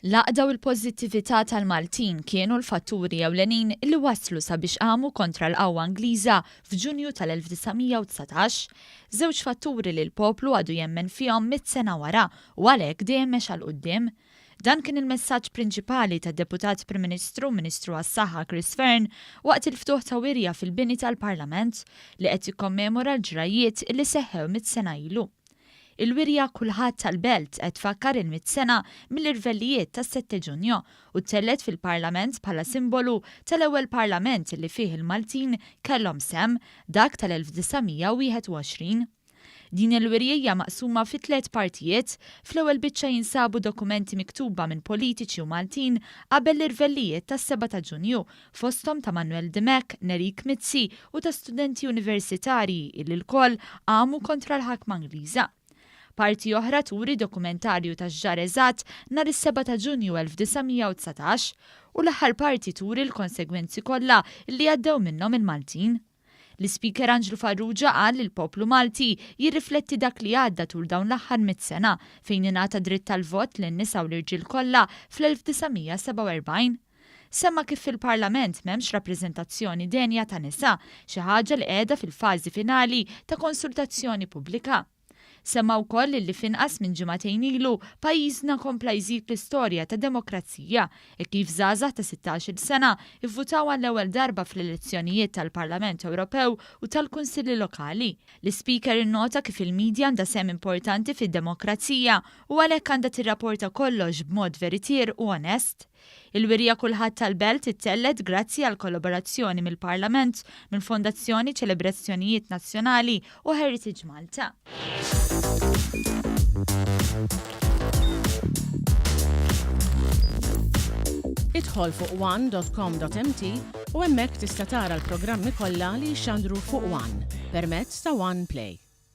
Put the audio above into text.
L-għaqda u l-pożittività tal-Maltin kienu l-fatturi ewlenin li wasslu sabiex qamu kontra l-qawwa Ingliża f'Ġunju tal-1919. Żewġ fatturi li l-poplu għadu jemmen fihom mitt sena wara u għalhekk dejjem mexa 'l quddiem. Dan kien il-messaġġ prinċipali tad-Deputat Prim Ministru u Ministru għas-Saħħa Chris Fearne waqt il-ftuħ ta' wirja fil-bini tal-Parlament li qed jikkommemora l-ġrajjiet li seħħew mitt sena ilu. Il-wirja Kulħadd tal-Belt qed tfakkar il-mitt sena mill-irvellijiet tas-Sette Giugno u ttellgħet fil-Parlament bħala simbolu tal-ewwel Parlament li fih il-Maltin kellhom sehem, dak tal-1921. Din il-wirja hija maqsuma fi tliet partijiet. Fl-ewwel biċċa jinsabu dokumenti miktuba minn politiċi u Maltin qabel l-irvellijiet tas-Sebgħa ta' Ġunju, fosthom ta' Manuel Dimech, Nerik Mizzi u ta' studenti universitarji illi lkoll qamu kontra l-ħakma Ingliża. Parti oħra turi dokumentarju ta' x'ġara eżatt nhar is-sebgħa ta' Ġunju 1919 u l-aħħar parti turi l-konsegwenzi kollha illi għaddew minnhom il-Maltin. L-Ispeaker Anġlu Farrugia qal li l-poplu Malti jirrifletti dak li għadda tul dawn l-aħħar mitt sena fejn ingħata dritt tal-vot lin-nisa u l-irġiel kollha fl-1947. Semma kif fil-Parlament m'hemmx rappreżentazzjoni denja ta' nisa, xi ħaġa li qiegħda fil-fażi finali ta' konsultazzjoni pubblika. Semma wkoll illi f'inqas minn ġimagħtejn ilu pajjiżna kompla jżid l-istorja ta' demokrazija hekk kif żgħażagħ ta' sittax-il sena vvutaw għall-ewwel darba fl-elezzjonijiet tal-Parlament Ewropew u tal-Kunsilli Lokali. L-Ispeaker innota kif il-media għandha sehem importanti fid-demokrazija u għalhekk għandha tirrapporta kollox b'mod veritier u onest. Il-wirja Kulħadd tal-Belt ittellgħet grazzi għall-kollaborazzjoni mill-Parlament, mill-Fondazzjoni Ċelebrazzjonijiet Nazzjonali u Heritage Malta. Idħol fuq one.com.mt u hemmhekk tista' tara l-programmi kollha li jixxandru fuq One permezz ta' One Play.